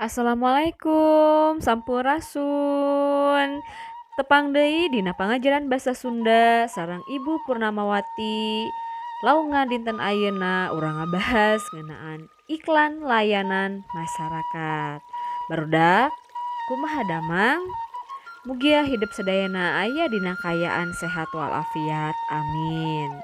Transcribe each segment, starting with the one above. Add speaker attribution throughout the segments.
Speaker 1: Assalamualaikum, sampurasun. Tepang deui dina pangajaran basa Sunda sareng Ibu Purnamawati. Laungan dinten ayeuna urang ngabahas ngeunaan iklan layanan masyarakat. Barudak, kumaha damang? Mugia hidep sadayana aya dina kaayaan sehat walafiat. Amin.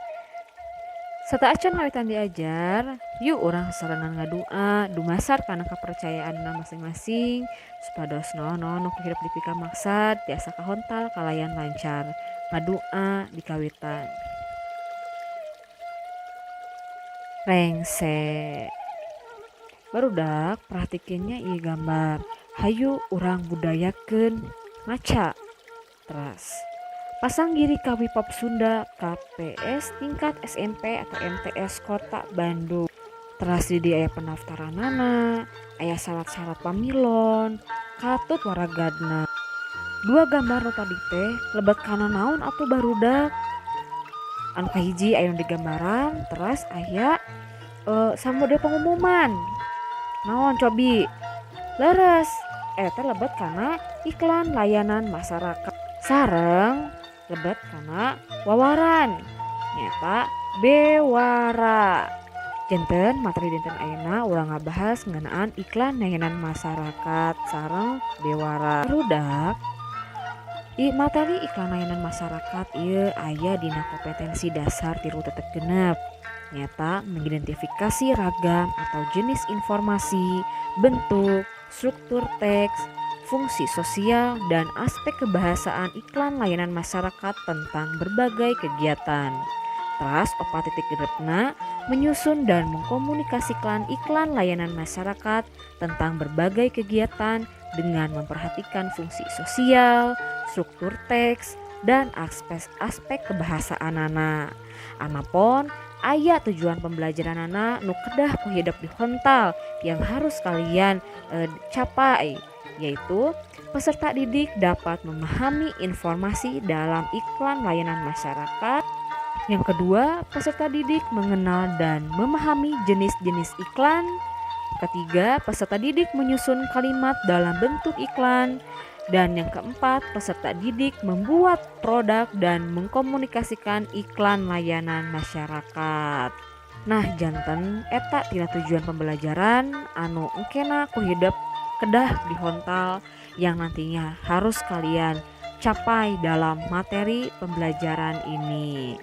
Speaker 1: Sateuacan ngawitan diajar, yuk urang sasarengan ngadua dumasar kana kapercayaanna masing-masing supados naon-naon nu ku hirup dipika maksad tiasa kahontal kalayan lancar. Ngadua dikawitan. Rengse. Barudak, perhatikeun nya ieu gambar. Hayu urang budayakeun maca. Teras. Pasanggiri Kawi Pop Sunda KPS tingkat SMP atau MTS Kota Bandung. Teras di dieu aya pendaftaranana, aya syarat-syarat pamilon, katut waragadna. Dua gambar nu tadi teh lebet kana naon atuh, barudak? Anu kahiji aya nu digambaran, teras aya samodel pengumuman. Naon cobi? Leres, eta lebet kana iklan layanan masyarakat. Sareng lebet kana wawaran, nyaeta bewara. Janten materi dinten ayeuna urang ngabahas ngeunaan iklan layanan masyarakat sareng bewara. Barudak, materi iklan layanan masyarakat ieu aya dina kompetensi dasar 3.6, nyaeta mengidentifikasi ragam atau jenis informasi, bentuk, struktur teks, fungsi sosial, dan aspek kebahasaan iklan layanan masyarakat tentang berbagai kegiatan. Teras 4.6na menyusun dan mengkomunikasikan iklan layanan masyarakat tentang berbagai kegiatan dengan memperhatikan fungsi sosial, struktur teks, dan aspek kebahasaanana. Anapun aya tujuan pembelajaranana nu kedah ku hidep dihontal yang harus kalian capai, yaitu peserta didik dapat memahami informasi dalam iklan layanan masyarakat. Yang kedua, peserta didik mengenal dan memahami jenis-jenis iklan. Ketiga, peserta didik menyusun kalimat dalam bentuk iklan. Dan yang keempat, peserta didik membuat produk dan mengkomunikasikan iklan layanan masyarakat. Nah, janten eta tina tujuan pembelajaran anu engkena ku hidep kedah dihontal yang nantinya harus kalian capai dalam materi pembelajaran ini.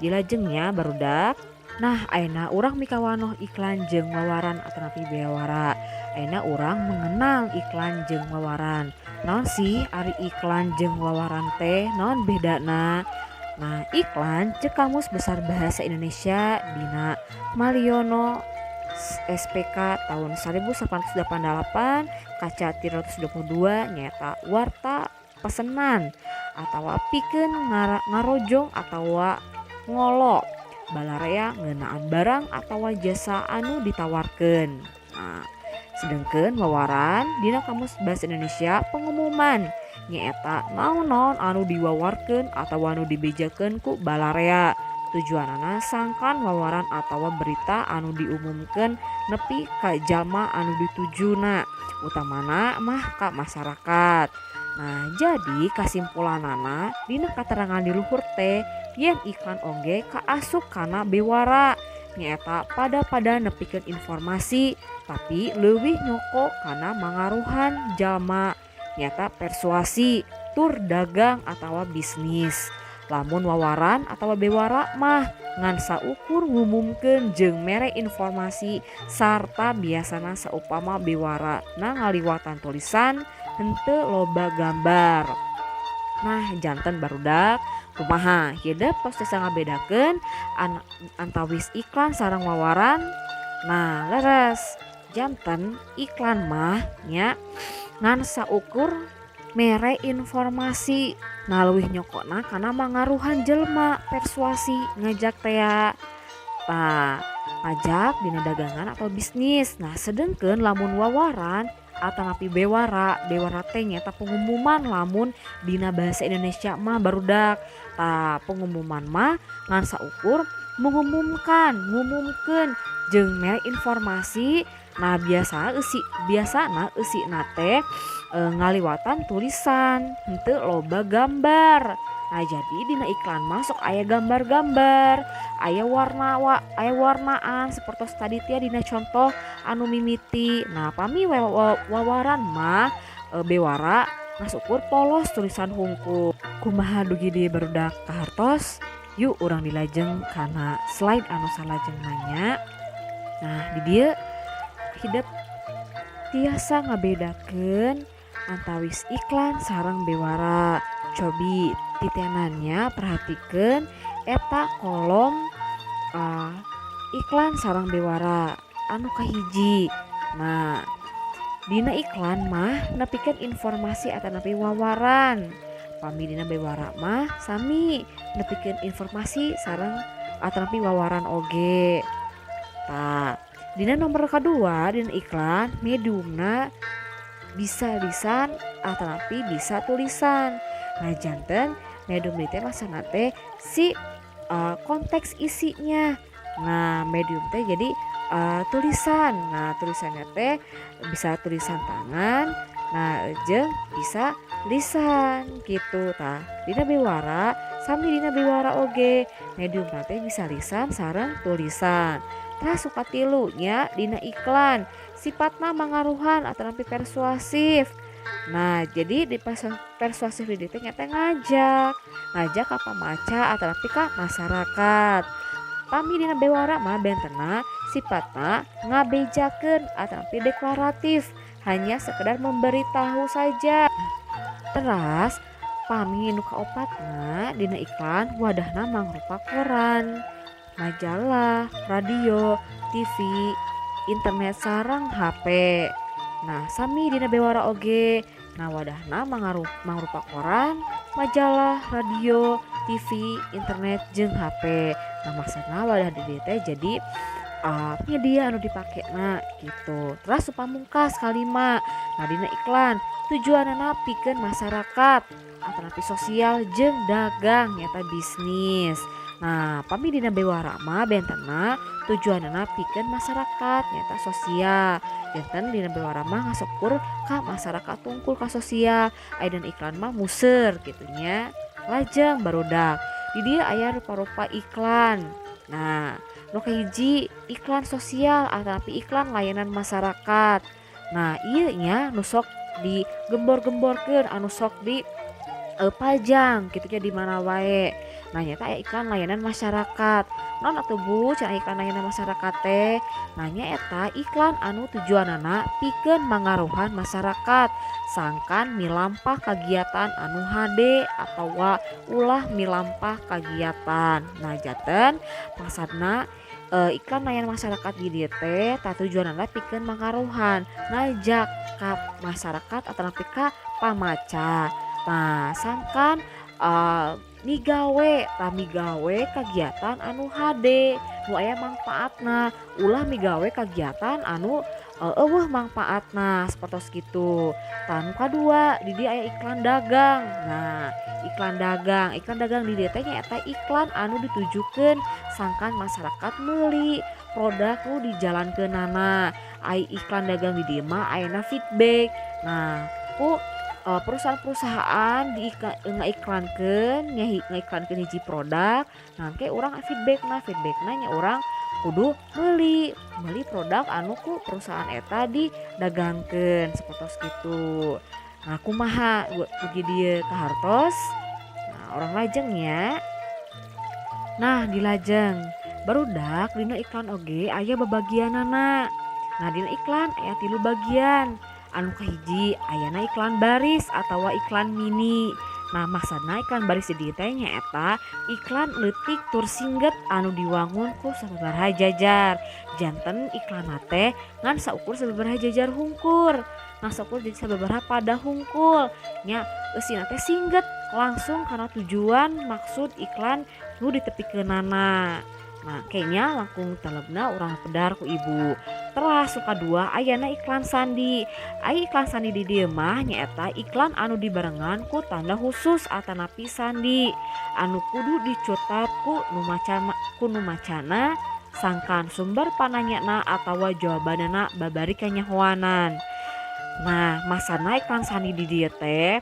Speaker 1: Dilajeng nya, barudak. Nah, ayeuna urang mikawanoh iklan jeung wawaran atanapi bewara. Ayeuna urang mengenal iklan jeung wawaran. Naon sih ari iklan jeung wawaran teh, naon bedana? Nah, iklan cek Kamus Besar Bahasa Indonesia dina Maliono SPK tahun 1888 kaca 322 nyaeta warta pesenan atawa pikeun ngarojong atawa ngolo balarea ngeunaan barang atawa jasa anu ditawarkeun. Nah, sedengkeun wawaran dina Kamus Bahasa Indonesia pengumuman nyaeta naon-naon anu diwawarkeun atawa anu dibejakeun ku balarea, tujuanana sangkan wawaran atawa berita anu diumumkeun nepi ka jalma anu ditujuna, utamana mah ka masyarakat. Nah, jadi kasimpulanana dina katerangan di luhur teh yen iklan oge kaasup kana bewara, nyaeta pada-pada nepikeun informasi, tapi leuwih nyoko kana mangaruhan jalma, nyaeta persuasi tur dagang atawa bisnis. Lamun wawaran atawa bewara mah ngan saukur ngumumkeun jeung mere informasi sarta biasana saupama bewara na ngaliwatan tulisan, henteu loba gambar. Nah, janten barudak, kumaha hidep tos tiasa ngabedakeun antawis iklan sareng wawaran? Nah, leres, janten iklan mah nya ngan saukur mere informasi. Nah, leuwih nyokona kana mangaruhan jelema, persuasi, ngajak tea. Tah, ngajak dina dagangan atau bisnis. Nah, sedengkeun lamun wawaran atanapi bewara, bewara teh nyaeta pengumuman lamun dina bahasa Indonesia mah, barudak. Tah, pengumuman mah ngan saukur mengumumkan, ngumumkeun jeung mere informasi. Nah, biasa eusi biasana eusina teh ngaliwatan tulisan, henteu loba gambar. Nah, jadi dina iklan mah sok aya gambar-gambar, aya warna wa aya warnaan sapertos tadi teh dina contoh anu mimiti. Nah, pami wawaran mah bewara ngasukur polos tulisan hungkul. Kumaha dugi dieu barudak kahartos? Yuk urang dilajeng kana slide anu salajengna nya. Nah, di dieu hidep tiasa ngabedakeun antawis iklan sareng bewara. Cobi titenannya perhatikeun eta kolom iklan sareng bewara anu kahiji. Nah, dina iklan mah nepikeun informasi atanapi wawaran. Pami dina bewara mah sami nepikeun informasi sareng atanapi wawaran oge. Tah, dina nomor kadua dina iklan mediumna bisa lisan atanapi bisa tulisan. Nah, janten medium teh maksudna teh si konteks isinya. Nah, medium teh jadi tulisan. Nah, tulisannya teh bisa tulisan tangan, nah jeung bisa lisan gitu. Tah, dina bewara sami dina bewara oge mediumna teh bisa lisan sareng tulisan. Tah, nu katilu nya dina iklan sifatna mangaruhan atanapi persuasif. Nah, jadi di persuasif di dieu teh nya teh ngajak ka pamaca atanapi ka masyarakat. Pami dina bewara mah bentenna sifatna ngabejakeun atanapi deklaratif, hanya sekedar memberitahu saja. Teras pami nu kaopatna dina iklan wadahna mangrupa koran, majalah, radio, TV, internet sareng HP. Nah, sami dina bewara oge. Nah, wadahna mangrupa koran, majalah, radio, TV, internet jeung HP. Nah, maksudna wadah di dieu teh jadi media anu dipakena gitu. Teras nu pamungkas kalima. Nah, dina iklan tujuanana pikeun masyarakat atanapi sosial jeung dagang nyata bisnis. Nah, pami dina bewara mah bentenna tujuanana pikeun masyarakat nyata sosial. Janten dina bewara mah ngasukur ka masyarakat tungkul ka sosial. Aya dina iklan mah museur kitu nya. Lajeng barudak, di dieu aya rupa-rupa iklan. Nah, nu kahiji iklan sosial atanapi iklan layanan masyarakat. Nah, ieu nya nu sok digembor-gemborkeun anu sok di pajang kitu nya di mana wae. Nah, nyata aya iklan layanan masyarakat. Naon atuh Bu cenah iklan layanan masyarakat teh? Nah, nya eta iklan anu tujuanana pikeun mangaruhan masyarakat sangkan milampah kagiatan anu hade atawa ulah milampah kagiatan. Nah, janten maksudna iklan layanan masyarakat di dieu teh tah tujuanana pikeun mangaruhan ngajak ka masyarakat atanapi ka pamaca. Nah, sangkan migawe tah migawe kagiatan anu hade nu aya mangpaatna, ulah migawe kagiatan anu euweuh mangpaatna sapertos kitu. Tah, nu kadua di dieu aya iklan dagang. Nah, iklan dagang di dieu teh nyaeta iklan anu ditujukeun sangkan masyarakat meuli produk nu dijalankeunana. Ai iklan dagang di dieu mah ayana feedback. Nah, ku perusahaan-perusahaan di ngaiklankeun nya ngaiklankeun hiji produk, nah engke urang feedbackna feedbackna nya urang kudu meuli meuli produk anu ku perusahaan eta didagangkeun sapertos kitu. Nah, kumaha dugi dieu kahartos? Nah, urang lajeng nya. Nah, dilajeng barudak dina iklan oge aya babagianana. Nah, dina iklan aya tilu bagian. Anu kahiji ayana iklan baris atawa iklan mini. Nah, maksudna iklan baris di dieu teh nyaeta iklan leutik tur singget anu diwangun ku sababaraha jajar. Janten iklanna teh ngan saukur sababaraha jajar hungkul. Ngan saukur jadi sababaraha pada hungkul. Nya eusina teh singget langsung kana tujuan maksud iklan nu ditepikeunana. Nah, kayaknya langkung telebna urang pedar ku ibu. Teras nu kadua ayana iklan sandi. Ai iklan sandi di dieu mah nyaeta iklan anu dibarengan ku tanda khusus atanapi sandi anu kudu dicutat ku nu macana. Sangkan sumber pananyana atawa jawabanana babari kanyahoanan. Nah, masana iklan sandi di dieu teh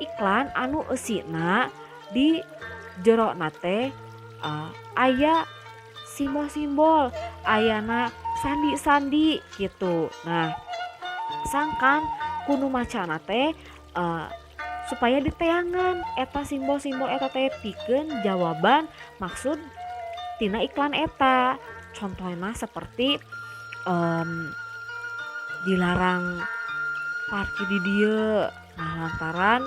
Speaker 1: iklan anu eusina di jerona teh aya simbol-simbol, ayana sandi-sandi gitu. Nah, sangkan ku nu macana teh supaya diteangan eta simbol-simbol eta teh pikeun jawaban maksud tina iklan eta. Contohnya seperti dilarang parkir di dieu. Nah, lantaran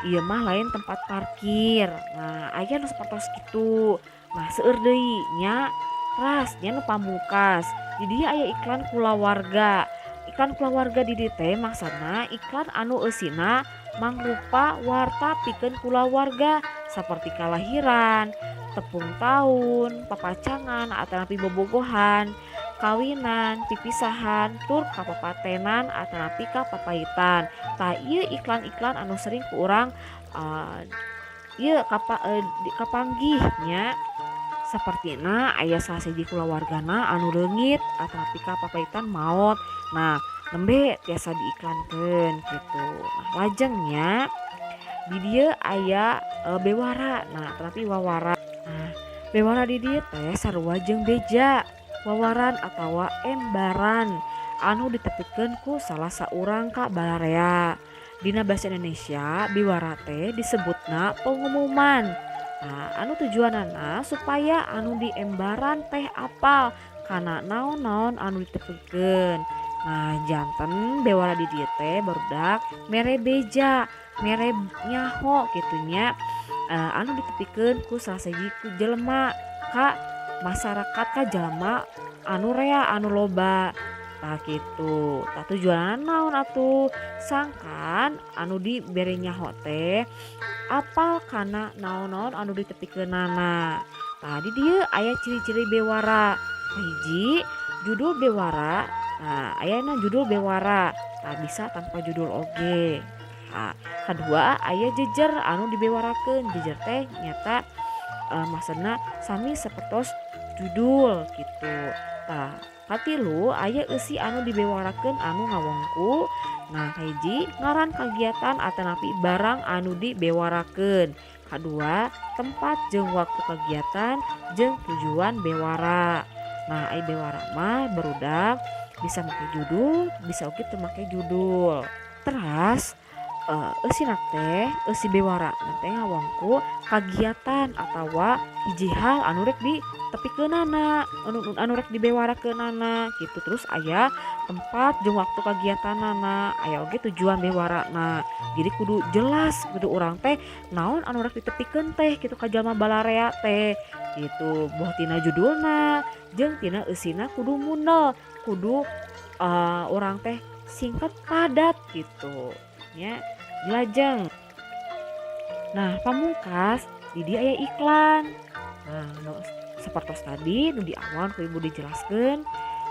Speaker 1: ieu mah lain tempat parkir. Nah, aya nu sapertos kitu. Nah, seueur deui nya ras nya nu pamungkas. Di dieu aya iklan kulawarga. Iklan kulawarga di dieu teh maksudna iklan anu eusina mangrupa warta pikeun kulawarga seperti kalahiran, tepung taun, papacangan atanapi bobogohan, kawinan, pipisahan, tur kapapatenan atanapi kapapahitan. Tah ieu iklan-iklan anu sering ku urang ieu kapanggih nya. Sapertina aya salah sahiji kulawargana anu leungit atanapi kapapahitan maot. Nah, nembe tiasa diiklankeun gitu. Nah, lajengnya di dieu aya bewara. Nah, atanapi wawara. Nah, bewara di dieu teh sarua jeung beja, wawaran atawa embaran anu ditepikeun ku salah saurang ka balarea. Dina bahasa Indonesia biwara teh disebutna pengumuman. Nah, anu tujuanana supaya anu diembaran teh apal kana naon-naon anu ditepikeun. Nah, janten bewara di dieu teh barudak mere beja, mere nyaho kitu nya, anu ditepikeun ku salah sahiji ku jelema ka masyarakat ka jalma anu rea anu loba. Tah kitu. Tah tujuanana naon atuh? Sangkan anu dibere nyaho teh apal kana naon-naon anu ditepikeunana. Tah di dieu aya ciri-ciri bewara. Hiji, judul bewara. Nah, ayana judul bewara. Tah bisa tanpa judul oge. Nah, kadua aya jejer anu dibewarakeun. Jejer teh nyata maksudna sami sapertos judul gitu. Tah, katilu aya eusi anu dibewarakeun anu ngawongku. Nah, hiji ngaran kagiatan atanapi barang anu dibewarakeun. Kadua, tempat jeung waktu kagiatan jeung tujuan bewara. Nah, ai bewara mah barudak bisa make judul, bisa oge teu make judul. Teras eusina teh eusi bewara teh ngawongku kagiatan atawa hiji hal anu rek ditepikeunana, anu rek dibewarakeunana gitu. Terus aya tempat jeung waktu kagiatanana, aya oge tujuan bewarana. Jadi kudu jelas kudu urang teh naon anu rek ditepikeun teh kitu ka jalma balarea teh gitu. Boh tina judulna jeung tina eusina kudu mundel, kudu urang teh singkat padat gitu nya. Lajeng. Nah, pamungkas di dieu aya iklan. Nah, nu sapertos tadi nu di awal ku ibu dijelaskeun,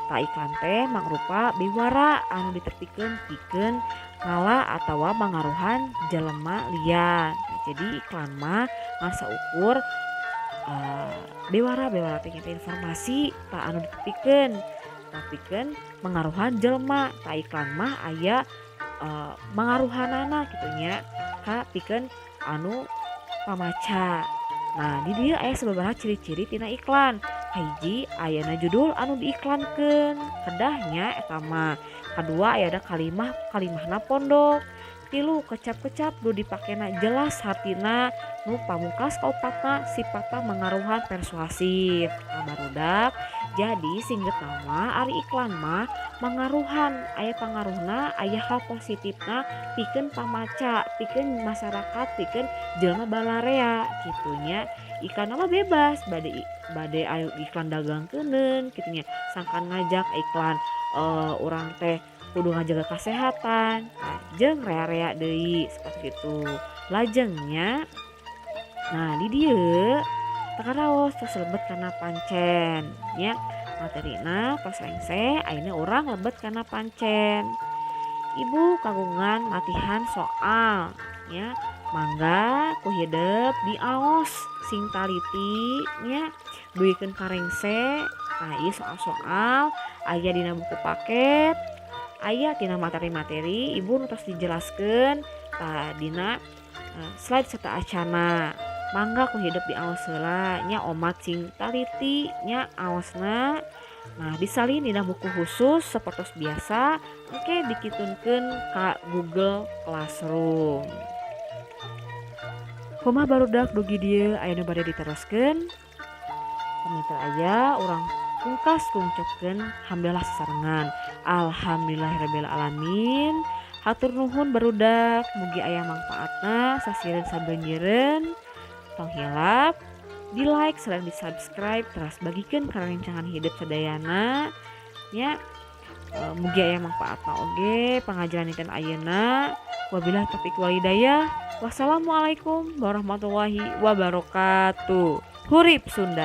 Speaker 1: tah iklan teh mangrupa biwara anu ditepikeun pikeun ngala atawa mangaruhan jelema lian. Nah, jadi iklan mah ngan saukur bewara bewara teh nyata informasi tah anu ditepikeun, tapikeun mangaruhan jelema. Tah iklan mah aya mangaruhanana kitu nya ka pikeun anu pamaca. Nah, di dieu aya sababaraha ciri-ciri tina iklan. Kahiji, ayana judul anu diiklankeun, kedahnya eta mah. Kadua, ayana kalimah kalimahna pondok. Tilu, kecap-kecap nu dipakena jelas hartina. Nu pamungkas kaopatna sifatna mangaruhan persuasif. Nah, barudak, jadi singgetna mah ari iklan mah mangaruhan, aya pangaruhna, aya hal positifna pikeun pamaca, pikeun masyarakat, pikeun jelema balarea kitu nya. Iklan mah bebas, bade bade aya iklan dagangkeuneun kitu nya. Sangkan ngajak iklan urang teh kudu ngajaga kasehatan, nah, jeung rea-rea deui seperti itu. Lajengnya, nah di dieu teu karaos tos lebet kana pancen nya. Materina tos rengse, ayeuna urang lebet kana pancen. Ibu kagungan latihan soal nya. Mangga ku hidep diaos sing taliti nya dugikeun ka rengse. Nah, ieu soal-soal aya dina buku paket, aya tina materi-materi ibu nu tos dijelaskeun tah dina slide sateuacanna. Mangga ku hidep diaos heula nya, omat sing taliti nya aosna. Nah, disalin dina buku khusus sapertos biasa, engke dikitunkeun ka Google Classroom. Kumaha barudak dugi dieu aya nu bade diteroskeun? Pami teu aya, urang pungkas ku ngucapkeun hamdalah sasarengan. Alhamdulillahirabbil alamin. Hatur nuhun barudak, mugi aya mangpaatna sasieureun sabeunjeureun. Tong hilap di like sareng di subscribe teras bagikeun ka rerencangan hidep sadayana nya. Mugi aya mangpaatna oge pangajaran dinten ayeuna. Wabillahi taufik wal hidayah. Wassalamualaikum warahmatullahi wabarakatuh. Hurip Sunda.